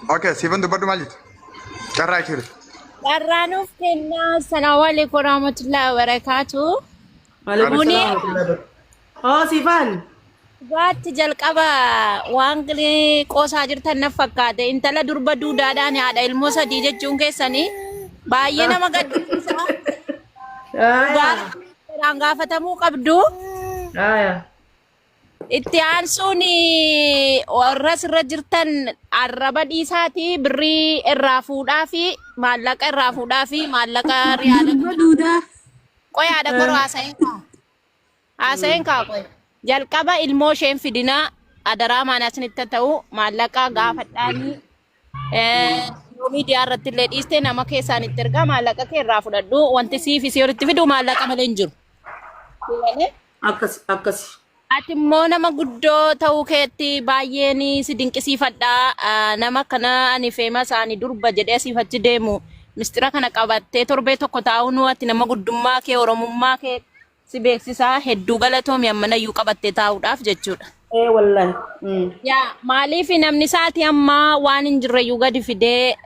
Okay, siifan dubbadhu maal jettu? Carraa ishiire. Carraa nuuf kennaa. Assalaamu alaikum warahmatullahi wabarakaatu. Waalaikum Muni salaam warahmatullahi wabarakatuh. Oh, Sifan. Dhugaatti jalqaba waan qoosaa jirtan na fakkaate. Intala durba duudaadhaan haadha ilmoo sadii jechuun keessanii baay'ee nama gaddisiisa. Dhugaa Aya. seeraan gaafatamuu qabdu. Aya. Itti aansuun warra sirra jirtan arraba dhiisaatii birrii irraa fuudhaa fi maallaqa irraa fuudhaa fi maallaqa riyaala. Durba duudaa. Qoyaadha koroo haasa'een kaa. Haasa'een kaa qoy. Jalqaba ilmoo isheen fidinaa adaraa maanaa isinitti ta'u maallaqa gaafadhaanii yoo miidiyaa irratti illee dhiistee nama keessaan itti ergaa maallaqa kee irraa fudhadhu wanti siif isii walitti fidu maallaqa malee hin jiru. Malee Akkas akkas. Ati immoo nama guddoo ta'uu keetti baay'een si dinqisiifadha. Nama akkana ani feema ani durba jedhee asiif achi deemu mistira kana qabattee torbee tokko taa'uun ati nama guddummaa kee oromummaa kee si beeksisaa hedduu galatoomi ammanayyuu qabattee taa'uudhaaf jechuudha. Eh wallahi. Yaa maaliif namni isaatii ammaa waan hin jirreyyuu gadi fidee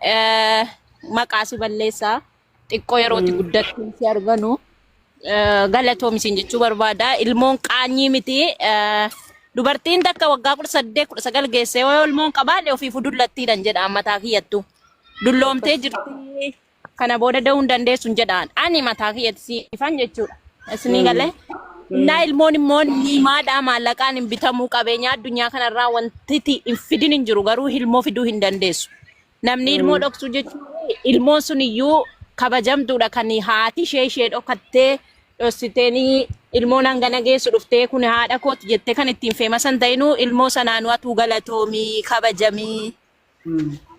maqaa si balleessaa xiqqoo yerootti guddattuu si arganu galatoomi siin jechuu barbaada. Ilmoon qaanyii miti. Dubartiin takka waggaa 18 19 geessee yoo ilmoon qabaanne ofiifuu dullattiidhan jedha mataa kiyyattu. Dulloomtee jirti. Kana booda da'uu hin dandeessu hin jedhaan. Ani mataa kiyyatti siifan jechuudha. Isinii galee. Innaa ilmoon immoo niimaadhaa maallaqaan hin bitamuu qabeenya addunyaa kanarraa wanti hin fidin hin jiru garuu ilmoo fiduu hin dandeessu. Namni ilmoo dhoksuu jechuun ilmoon sun iyyuu kabajamtuudha kan haati ishee ishee dhokattee dhossiteenii ilmoon hangana geessu dhuftee kun haadha kooti jettee kan ittiin feemasan ta'inuu ilmoo sanaanuu atuu galatoomii kabajamii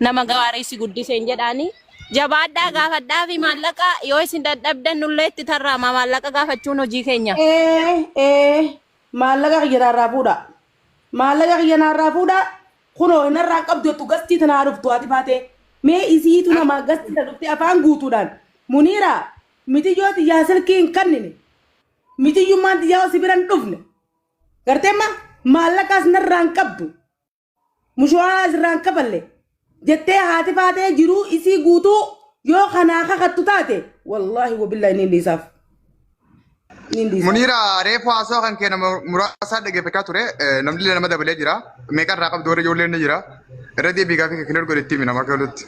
nama gaarii si guddiseen jedhaanii. Jabaadhaa gaafadhaa fi maallaqa yoo isin dadhabdan nullee itti tarraama maallaqa gaafachuun hojii keenya. Eh eh maallaqa kiyya naarraa fuudha. Maallaqa kiyya naarraa fuudha. Kunoo hinarraa qabdu jettu gastii tana haa dhuftu haati faatee. Mee isiitu namaa gastii tana dhuftee afaan guutuudhaan. Muniira mitiyyoo tiyyaa silkii hin kannine. Mitiyyummaan tiyyaa si bira hin dhufne. Gartee ma maallaqaas narraa hin qabdu. Mushuwaa irraa hin kafalle. Jettee haati faatee jiruu isii guutuu yoo kanaa kakattu taate wallaahi wabillaahi ni dhiisaaf. Ni dhiisaaf. Muniira reefu haasawaa kan kee nama muraasaa dhaggeeffachaa ture. Namni illee nama dabalee jira. Meeqa irraa qabdu warra ijoolleen ni jira. Irra deebii gaaffii kee clear godhi itti himi nama akka galutti.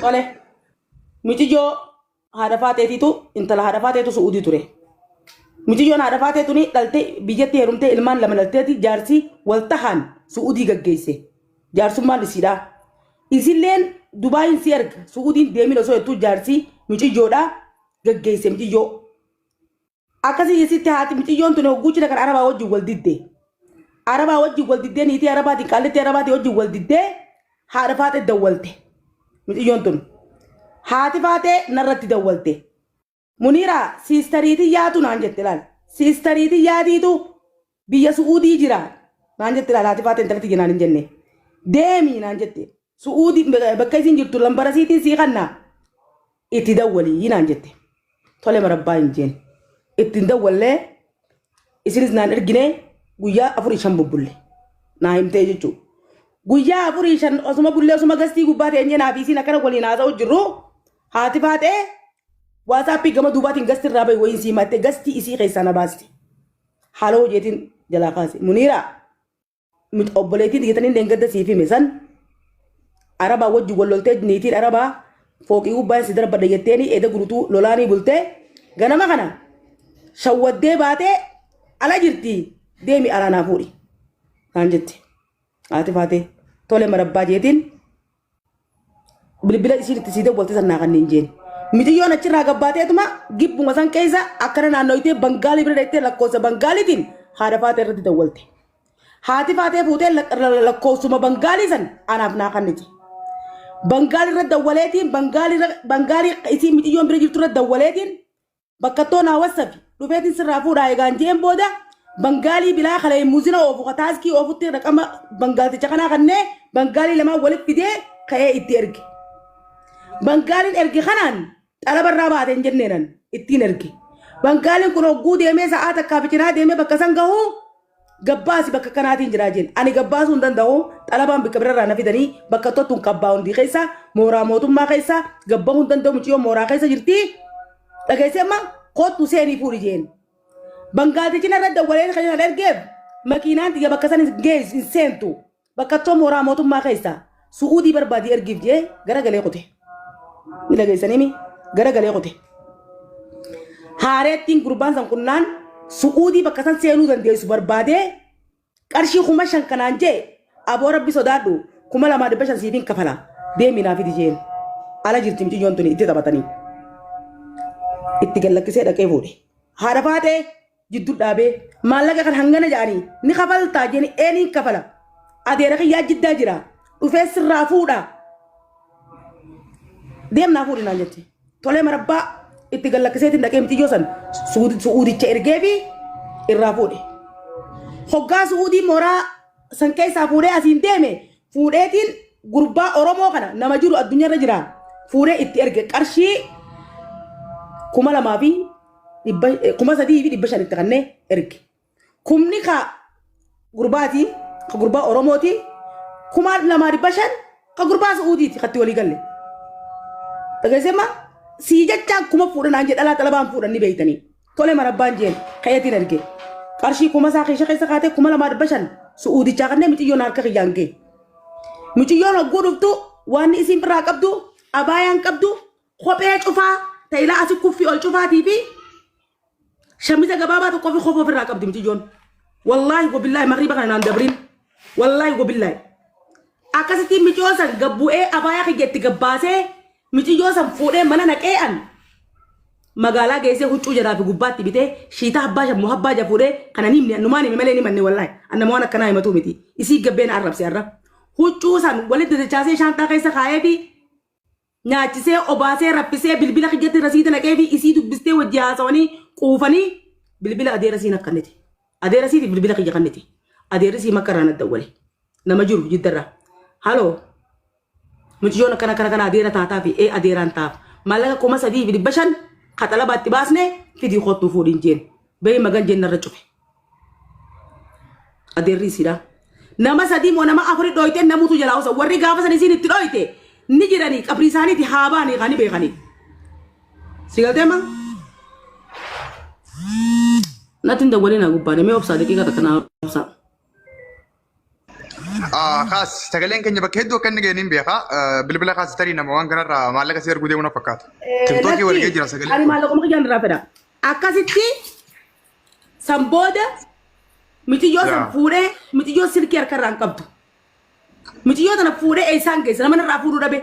Tole. Mitiyyoo haadha faateetiitu intala haadha faateetu su'uudii ture. Miciyyoon haadha faatee tuni dhaltee biyyatti heerumtee ilmaan lama dhalteeti jaarsi wal tahaan su'uudii gaggeesse. Jaarsummaan isiidha. Isilleen Dubaayin si erga su'uudiin deemin osoo jettuu jaarsi miciyyoodha gaggeesse miciyyoo. Akkasii isitti haati miciyyoon tuni hogguu cina kan Arabaa wajjin wal didde. Arabaa wajjin wal diddee niitii Arabaatiin qaallittii Arabaatiin wajjin wal diddee haadha faaxee dawwalte. Miciyyoon tun. Haati faaxee narratti dawwalte. Muniiraa siistariitii yaatu naan jette laal. Siistariitii yaatiitu biyya Su'uudii jira naan jette laal haati faaxee intalatti naan hin jenne. Deemi naan jette. Su'uudii bakka isiin jirtu lambarasiitiin sii kannaa itti dawwalii naan jette. Tole marabbaa hin jeen. Ittiin dawwallee isinis naan ergine guyyaa 4 5 bubbulle. Naa himtee jechuudha. Guyyaa 4 5 osuma bullee osuma gastii gubbaa teenyee naa fi isiin akkana waliin haasa'u jirru haati faaxee WhatsAppii gama duubaatiin gastii irraa bahi wayiin sii mattee gastii isii keessaa na baaste. Haala hojiitiin jalaa kaase. Muniiraa mit obboleettiin dhigatanii leengadda siif hime san arabaa wajjin wal loltee niitiin arabaa fooqii gubbaan si darbadha jetteeni eda gurutuu lolaanii bultee ganama kana shawwaddee baatee ala jirti deemi alaa naa fuudhi naan jette haati faatee tole marabbaa jeetiin bilbila isiin itti sii dawwalte san naa kanneen jeen. Miciyyoon achirraa gabbaateetuma gibbuma san keessa akkana naannoytee Bangaalii bira deettee lakkoofsa Bangaaliitiin haadha faatee irratti dawwalte. Haati faatee fuutee lakkoofsuma Bangaalii san anaaf naa kannite. Bangaalii irra dawwaleetiin Bangaalii isiin miciyyoon bira jirtu irra dawwaleetiin Bakkattoo naa wassafi dhufeetiin sirraa fuudhaa egaan jeen booda Bangaalii bilaa kalee muuzina oofu ka taaskii oofutti raqama Bangaalticha kanaa kannee Bangaalii lamaan walitti fidee ka'ee itti erge. Bangaaliin erge kanaan xalaba irraa baate hin jenneenan ittiin erge. Bangaaliin kun hogguu deemee sa'aa takkaa fi cinaa deemee bakka san gahuu Gabbaasi bakka kanaatiin jiraa jeen. Ani gabbaasuu hin danda'u. Xalabaan bakka birarraa na fidanii bakka tottuun kabbaa hundii keessa mooraa mootummaa keessa gabbahuu hin danda'u mucayyoo mooraa keessa jirti. Dhageessee amma kottu seenii fuudhi jeen. Bangaatichi narra dawwalee kan kan ergeef makiinaan tiyya bakka san hin geessu hin seentu. Bakka too mooraa mootummaa keessa su'uudii barbaadii ergiif jee garagalee kute. Ni dhageessanii garagalee kute. Haareettiin gurbaan san kunnaan su'uudii bakka san seenuu dandeessu barbaadee qarshii 5,000 kanaan jee aboo rabbi sodaadhu 2,500 siifin kafala deemii naa fidi jeen. Ala jirti mucayyoon tuni itti taphatanii. Itti gallakkisee dhaqee fuudhe. Haadha faatee jidduu dhaabee maallaqa kan hangana jedhanii ni kafaltaa jeeni eeniin kafala. Adeera kiyyaa jiddaa jira. Dhufee sirraa fuudha. Deemnaa fuudhi naan jette. Tolee marabbaa itti gallakkiseetiin dhaqee mitiyyoo san su'uudicha ergee fi irraa fuudhe. Hoggaa su'uudii mooraa san keessaa fuudhee asiin deeme fuudheetiin gurbaa Oromoo kana nama jiru addunyaarra jira fuudhee itti erge qarshii 2,500 3,500 itti kannee erge. Kumni ka gurbaati ka gurbaa Oromooti 2,500 ka gurbaa Su'uudiiti katti walii galle. Dhageessee ma sii jechaan kuma fuudhan naan jedhe dhalaa xalabaan fuudhan ni beeytanii. Tole marabbaan jeen ka'eetiin erge. Qarshii kuma isaa keessa keessa kaatee 2,500 Su'uudichaa kanneen miciyyoon harka kiyyaan ga'e. Miciyyoon hogguu dhuftu waan isiin biraa qabdu abaayaan qabdu kophee cufaa ta'ilaa asi kuffii ol cufaatii fi shamiza gabaabaa tokkoo fi kofoo ofirraa qabdi miciyyoon. Wallaahi wabillaahi magriiba kana naan dabrin. Wallaahi wabillaahi. Akkasitti miciyyoo san gabbu'ee abaayaa kiyya itti gabbaasee miciyyoo san fuudhee mana naqee an magaalaa geessee huccuu jalaa fi gubbaatti bitee shiitaa abbaa shan muhabbaa ja fuudhee kana ni himne numaan hime malee ni manne wallaahi an nama waan akkanaa himatu miti isii gabbee na arrabse har'a. Huccuu san walitti dachaasee shaanxaa keessa kaa'ee fi nyaachisee obaasee raffisee bilbila kiyyatti rasiida naqee fi isii dubbistee wajji haasawanii quufanii bilbila adeera siin akkanniti. Adeera siitiif bilbila kiyya kanniti. Adeerri sii makka irraa naddawwale. Nama jiru jiddarraa. Haloo. Mucayyoon akkana akkana kana adeera taataa fi ee adeeraan taaf. Maallaqa 3,500 kaxalabaatti baasne fidii kottuu fuudhiin jeen. Bahii magan jeen narra cufe. Adeerri isiidha. Nama sadii moo nama afuri dhooyte namutu jalaa osa. Warri gaafa san isiin itti dhooyte ni jiranii qabrii isaaniiti haa baanii kan beekanii. Si galtee ma? Natti hin dawwalinaa gubbaan mee obsaa daqiiqa takka naa obsaa. Kaas sagaleen keenya bakka hedduu akka inni ga'e niin beeka. Bilbila kaas tarii nama waan kanarraa maallaqa si erguu deemu na fakkaata. Tiktookii wal ga'ee jira sagaleen Ani kun. maallaquma kiyyaan irraa fedha. Akkasitti san booda miciyyoo san Yaa. fuudhee miciyyoo silkii harkarraa hin qabdu. Miciyyoo tana fuudhee eessaan geessa nama narraa fuudhuu dhabe.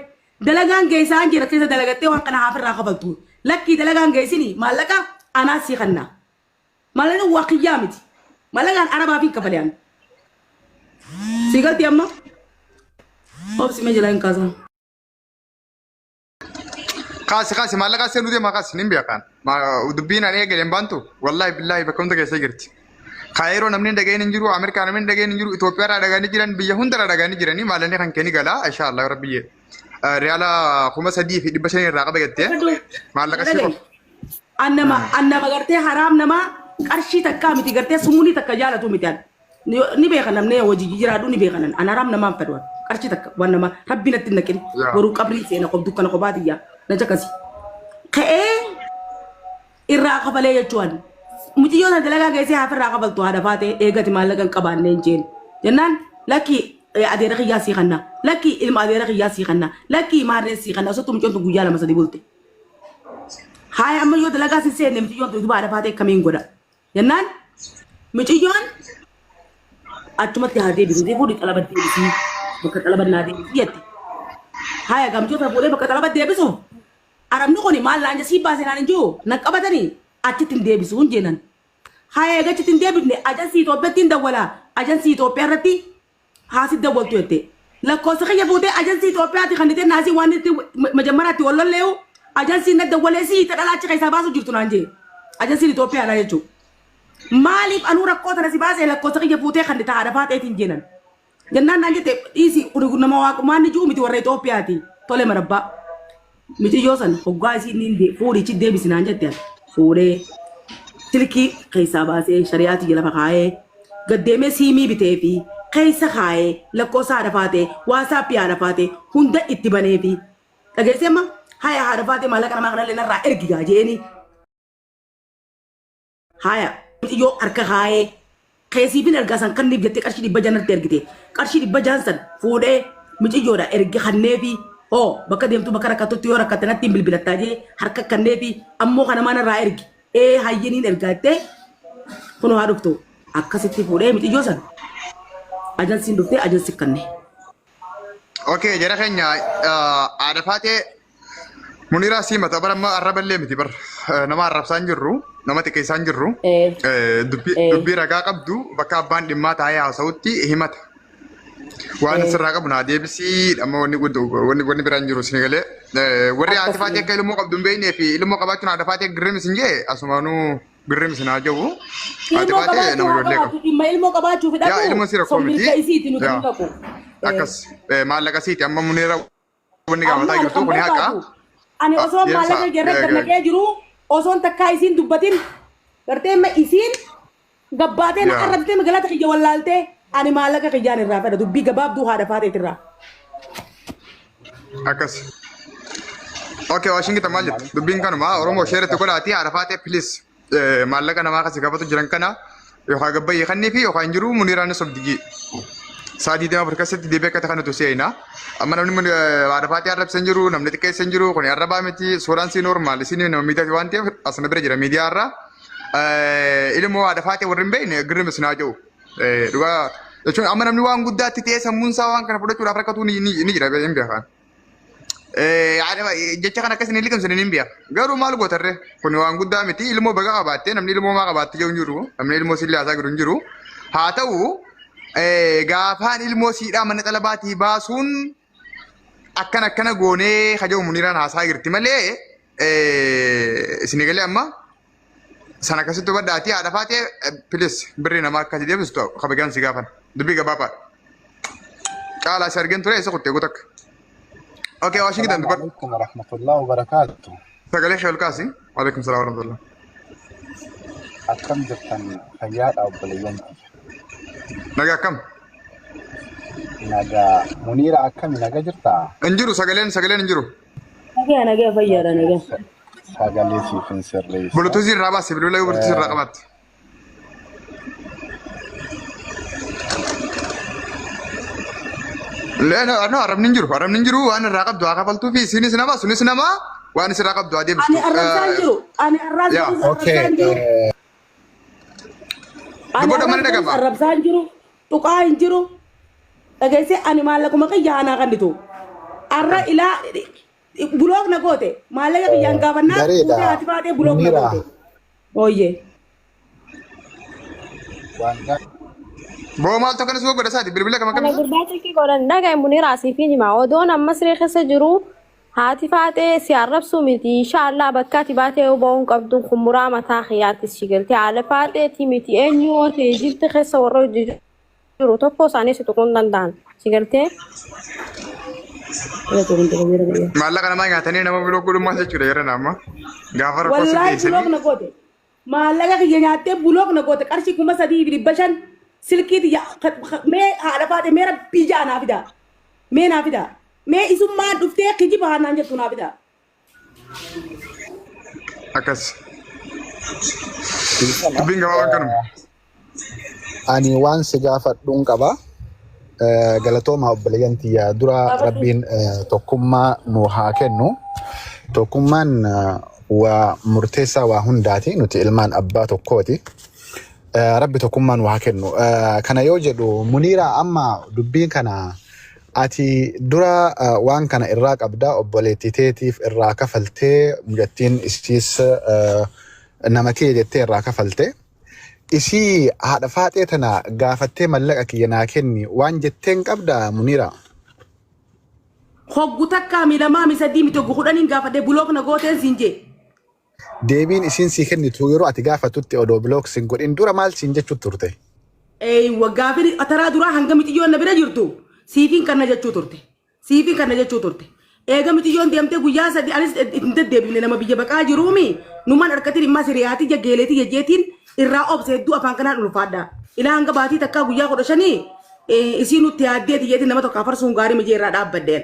Dalagaan geessaan jira keessa dalagattee waan kana haafirraa kafaltu. Lakkii dalagaan geessini maallaqa anaa sii kanna. Maallaqni waa kiyyaa miti. Maallaqaan arabaaf hin kafale ani. Sii galti amma? Obsi mee jalaa hin kaasaa. Kaasi kaasi maallaqa seenuu deema kaasi nin beekaan. Dubbiin ani eegale hin baantu wallaahi billaahi bakka hunda keessa jirti. Kaayiroo namni hin dhaga'in hin jiru, Ameerikaa namni hin dhaga'in hin jiru, Itoophiyaa irraa dhaga'anii jiran, biyya hunda irraa dhaga'anii jiranii maallaqni kan kee ni gala inshaa Allah rabbi jee. Riyaala 3,500 irraa qaba jettee maallaqa si qofa. Annama annama gartee haraam namaa qarshii takkaa miti gartee sumunii takka jaalatu miti an. Ni beeka namni hojii jiraadhu ni beeka nan. An haraam namaan fedhu an. Qarshii takka waan nama rabbi natti hin naqin. Yaa. Boruu qabrii seena qob dukkana kophaa tiyya na caqasi. Ka'ee irraa kafalee jechuun muciyyoo sana dalagaa geessee haaf irraa kafaltu haadha faatee eegati maallaqa hin qabaanne hin jeen. Jennaan lakki adeera kiyyaa sii kanna lakki ilma adeera kiyyaa sii kanna lakki maarree sii kanna osoo mucayyoon tun guyyaa lama sadi bulte. Haaya amma yoo dalagaa sin seenne mucayyoon tun duba haadha faatee akkamiin godha. Jennaan mucayyoon achumatti haa deebisu fuudhi xalaba deebisii bakka xalaba naa deebisii jette. Haaya gamtoota fuudhee bakka xalaba deebisuuf arabni kun maal naan sii baase naan hin jiru na qabatanii achitti hin deebisu hin jeenan. Haaya eega achitti hin deebifne ajansii Itoophiyaatti hin dawwala ajansii Itoophiyaa irratti haasi dawwaltu jette. Lakkoofsa kiyya fuutee ajansii Itoophiyaatti kan ittiin naasii waan itti majammaraatti wal lolleeyu ajansiin na dawwalee sii ta dhalaa achi keessaa baasu jirtu naan jee. Ajansiin Itoophiyaadha jechuudha. Maaliif anuu rakkoo tana si baasee lakkoofsa kiyya fuutee kan itti haadha faaxeetiin jeenan. Jennaan naan jette dhiisi kun nama waaqummaan ni jiru miti warra Itoophiyaati. Tole marabbaa. Miciyyoo san hoggaa isiin niin fuudhichi deebisi naan jette fuudhee silkii keessaa baasee shari'aa tiyya lafa kaayee Gad deemee siimii biteefi keessa kaayee lakkoofsa haadha faatee WhatsApp haadha faatee hunda itti baneefi. Dhageessee amma haya haadha faatee maallaqa namaa kanallee narraa ergi gaa jeeni. Haya yoo harka kaayee keessiifin ergaa san kanniif jettee qarshii 600 natti ergite. Qarshii 600 san fuudhee miciyyoodha ergi kanneefi hoo bakka deemtu bakka rakkattutti yoo rakkatte natti hin bilbilattaa jee harka kanneefi ammoo kana mana irraa ergi. Ee hayyeniin ergaa jettee kunoo haa dhuftu. Akkasitti fuudhee miciyyoo san ajansiin dhuftee ajansi kanne. Okay, jara keenya haadha faatee Muniraa sii mata bara amma arraballee miti bar nama arrabsaa hin jirru nama xiqqeessaa hin jirru dubbii ragaa qabdu bakka abbaan dhimmaa taa'ee haasa'utti himata. Waan sirraa qabu naa deebisii amma wanni wanni wanni biraan hin jiru isin galee warri haati faatee akka ilmoo qabdu hin beeknee fi ilmoo qabaachuun haadha faatee girrim isin jee asumaanuu girrim isin haa jiru. Haati Ilmoo faatee qabaachuu nama haa ijoollee qabaatu qabu. dhimma ilmoo qabaachuu fi Yaa dhabuu ilmoo si rakkoo sun miti. mirga isiiti nuti hin Yaa dhaqu. Akkas maallaqa siiti amma Muniraa wanni Amma gaafataa ani jirtu kan kuni haqa. barbaadu ani osoon Deemsa maallaqa jarra gad naqee jiru osoon takkaa isiin dubbatin gartee amma isiin gabbaatee na arrabsitee magaalaa kiyya wallaaltee ani maallaqa kiyyaan irraa fedha dubbii gabaabduu haadha faateetirraa. Akkas. Okay, Washington maal jettu? Dubbiin kanuma Oromoo sheeratti godhaatii haadha faatee please maallaqa namaa kasi gaafatu jiran kana yookaan gabbayyee kannii fi yookaan jiru Muniraanis of digii. Sa'a 24 keessatti deebii akka ta'an nuti seena. Amma namni haadha faatee arrabsa hin jiru, namni xiqqeessa hin jiru, kun arrabaa miti, suuraan sii normaal, isin nama miidiyaati waan ta'eef asuma bira jira miidiyaa irraa. Ilmoo haadha faatee warri hin beekne girri isin haa jiru. Dhugaa jechuun amma namni waan guddaatti ta'ee sammuun isaa waan kana fudhachuudhaaf rakkatu ni jira hin beekan. Jecha kana akkasiin hin liqimsine ni beeka. Garuu maal gootarree kun waan guddaa miti ilmoo baga qabaattee namni ilmoo maa qabaatte jiru hin jiru namni ilmoo siillee haasaa jiru hin jiru. Haa ta'u gaafaan ilmoo siidhaa mana xalabaatii baasuun akkana akkana goonee kajaa'u Muniraan haasaa jirti malee isin galee amma sana akkasitti hubadhaatii haadha faatee pilis birrii namaa akkasii deebistu kabajaan si gaafan dubbii gabaabaadha. Caalaa si argeen ture eessa kuttee guutakka. Okay, Washington Assalamu dubbadhu. alaikum warahmatullahi wabarakatuh. Sagalee ishee ol kaasi. Waalaikum salaam warahmatullah. Akkam jirtan fayyaadha obboleeyyan kiyya. Nagaa akkam? Nagaa Muniira akkami naga jirtaa? Hin jiru sagaleen sagaleen hin jiru. Nagaa nagaa fayyaadha nagaa. Sagalee siif hin sirreessa. Bulutuuzii irraa baasi bilbila yoo bulutuuzii irraa qabaatte. No, arrabni hin jiru. Arrabni hin jiru waan irraa qabdu haa kafaltuu fi isinis nama sunis nama waan isirraa qabdu haa deebistu. Ani arrabsaa hin jiru. Ani arraas Yaa. godhus arrabsaa Okay. hin jiru. Ani Dubbadhu mana arraas godhus dhagama. arrabsaa hin jiru. Tuqaa hin jiru. Dhageessee ani maallaquma kiyya anaa kannitu. Arra ilaa bulook na goote. Maallaqa kiyyaan gaafannaa Gareedha. fuutee haati baatee bulook na Munira. goote. Ooyyee. Waan gaarii. Boo maaltu akkanas godha isaati bilbila kam Kana akkamitti? gurbaa xiqqii godhan dhagaye Muniraa siif hin hima. Odoon amma siree keessa jiru haati faaxee si arrabsuu miti. Inshaallah bakka ati baatee yoo ba'uun qabdu kun muraa mataa kiyyaatti si galte. Haala faaxeeti miti eenyu yoo ta'e jilti keessa warra hojii jiru tokko isaanii si tuquu hin danda'an. Si galtee? Maallaqa namaa nyaatanii nama biroo godhummaa jechuudha yeroo amma. Gaafa rakkoo si Wallaahi geessanii. bulook na goote. Maallaqa kiyya nyaattee bulook na goote qarshii 3500 silkii tiyya mee haadha faate mee rabbii ja'a naa fidaa. Mee naa fidaa. Mee isummaan dhuftee kijiba haa naan jettu naa fidaa. Akkas. Dubbiin gabaabaan kanuma. Ani waan si gaafadhuun qaba. Galatooma obboleeyyan tiyya dura Gaafadhu. rabbiin tokkummaa nu haa kennu. Tokkummaan waa murteessaa waa hundaati. Nuti ilmaan abbaa tokkooti. Rabbi tokkummaa nu haa kennu. Kana yoo jedhu Muniira amma dubbiin kana ati dura waan kana irraa qabda obboleettii teetiif irraa kafaltee mucattiin isiis nama kiyya jettee irraa kafalte. Isii haadha faaxee tana gaafattee mallaqa kiyya naa kenni waan jetteen qabda Muniira. Hoggu takkaa mi lamaa mi sadii miti hoggu kudhaniin gaafadhe bulook na gooteen siin jee. Deebiin isiin sii kennitu yeroo ati gaafatutti odoo block sin godhin dura maal siin jechuu turte? Eeywa gaafin taraa duraa hanga miciyyoon na bira jirtu siifiin kanna jechuu turte. Siifiin kanna jechuu turte. Eega miciyyoon deemtee guyyaa sadii anis hin deddeebifne nama biyya baqaa jiruumi numan harkatiin immaa siriyaati jaggeeleeti jejjeetiin irraa obse hedduu afaan kanaan ulfaadha. Ilaa hanga baatii takkaa guyyaa 15 isii nutti yaaddee xiyyeetiin nama tokko afarsuun gaarii mijee irraa dhaabbadheen.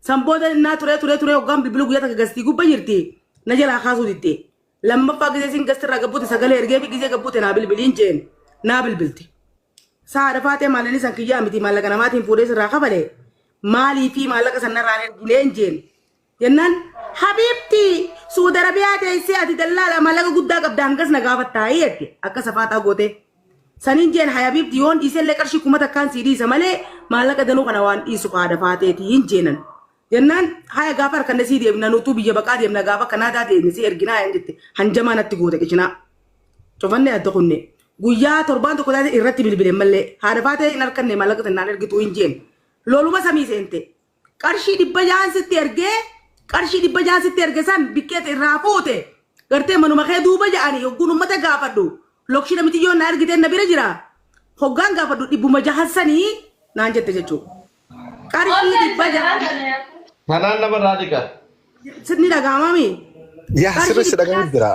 San booda innaa turee turee turee hoggaan bilbiluu guyyaa takka gastii gubba jirti na jalaa kaasuu didde. Lammaffaa gizee isin gastirraa gabbuute sagalee ergee fi gizee gabbuute naa bilbiliin jeen naa bilbilte. Saa haadha faaxee maallaqni san kiyyaa miti maallaqa namaatiin fuudhee sirraa kafale maalii fi maallaqa san narraan ergineen jeen. Jennaan habiibti Suudi Arabiyaa teessee ati dallaala maallaqa guddaa qabda hangas na gaafattaa jette akka safaaxaa gootee. Saniin jeen hay habiibti yoon dhiisellee qarshii 1000n sii dhiisa malee maallaqa danuu kana waan dhiisu haadha faaxeeti hin jeenan. Jennaan haya gaafa harkanne sii deemna nutuu biyya baqaa deemna gaafa Kanaadaa deemne sii erginaa hin jette hanjamaa natti goote qishinaa. Cufannee adda kunne. Guyyaa torbaan tokko taate irratti bilbile mallee haadha faatee hin harkanne maallaqa sannaan ergituu hin jeen. Loluma samii seente. Qarshii 600n sitti ergee qarshii 600n sitti erge san bikkeet irraa fuute gartee manuma kee duuba ja'anii hogguun ummata gaafadhu lokshina mitiyyoon na ergitee na bira jira hoggaan gaafadhu 600 sanii naan jette jechuudha. Qarshii 600. Kanaan namarraa dhiqa. Sirni dhaga'amami. Yaa sirri si dhagahu jira.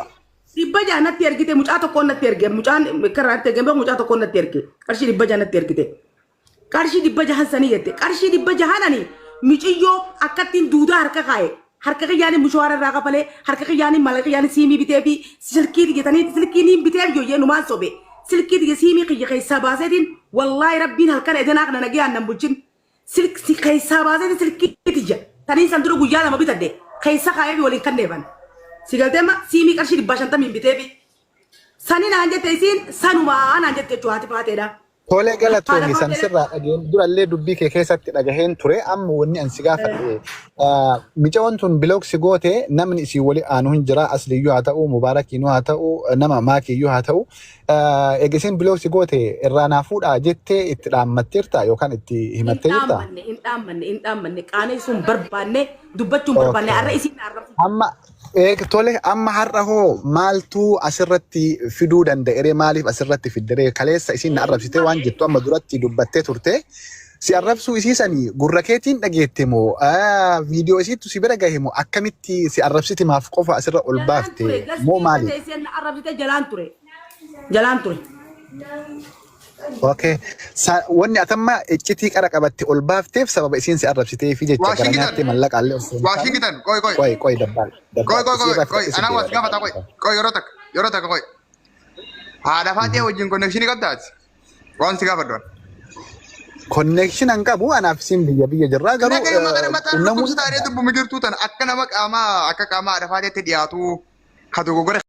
600 natti ergite mucaa tokkoon natti erge mucaan karraa natti erge mucaa tokkoon natti erge qarshii 600 natti ergite. Qarshii 600 sanii jette qarshii 600 ani miciyyoo akkattiin duudaa harka kaa'e harka kiyyaanii mushawaara irraa kafalee harka kiyyaanii maallaqa kiyyaanii siimii bitee fi silkii jetanii silkii niin biteef yooyyee numaan sobe silkii tiyya siimii kiyya keessaa baaseetiin wallaahi rabbiin halkan edanaa kana nagayaan nan bulchin silk keessaa baaseetiin silkii tiyya taniin san dura guyyaa lama bitadhe keessa kaa'ee fi waliin kanneefan si galtee amma siimii qarshii 150 bitee fi sani naan jette isiin sanumaa naan jette jechuudha haati faateedha. Tolee Haadha galatoomi san faateedha. sirraa dhageen durallee dubbii kee keessatti dhagaheen ture amma wanni an si gaafadhe micawan tun bilooksi goote namni isii wali aanu hin jira asliyyuu haa ta'u mubaarakiinuu haa ta'u nama maakiyyuu haa ta'u eega isiin bilooksi goote irraa naa fuudhaa jettee itti dhaammatteerta yookaan itti Hin himattee jirta? dhaammanne hin dhaammanne hin dhaammanne qaaneessuun barbaanne dubbachuun barbaanne Okay. har'a isiin arrabsu. Amma tole amma har'a hoo maaltu asirratti fiduu danda'ere maaliif asirratti fidderee kaleessa isiin na arrabsitee waan jettu amma duratti dubbattee turte si arrabsuu isii sanii gurra keetiin dhageette moo viidiyoo isiittu si bira gahe moo akkamitti si arrabsiti maaf qofa asirra ol Jalaan baafte ture moo gastii maali? teessee na arrabsite jalaan ture jalaan ture. Okay. Wanni atamma iccitii qara qabatte ol baafteef sababa isiin si arrabsitee fi jecha gara Washington. nyaattee mallaqa illee osoo hin taane. Washington, qoy qoy. Qoy qoy dabbaal Qoy dabbaal qoy isii qoy irraa qoy. fixadhe si Anaa was deeba gaafata dabbaal. qoy. Qoy yeroo takka yeroo takka qoy. Haadha faaxee wajjin connection qabdaati. Waan si gaafadhu. Connection an qabu anaaf isiin biyya biyya jirraa garuu Nagayuma kana mataan qunnamuu ni dhukkubsataa danda'a. dubbuma jirtuu tana akka nama qaamaa akka qaamaa haadha faaxeetti dhiyaatu ka dogoggora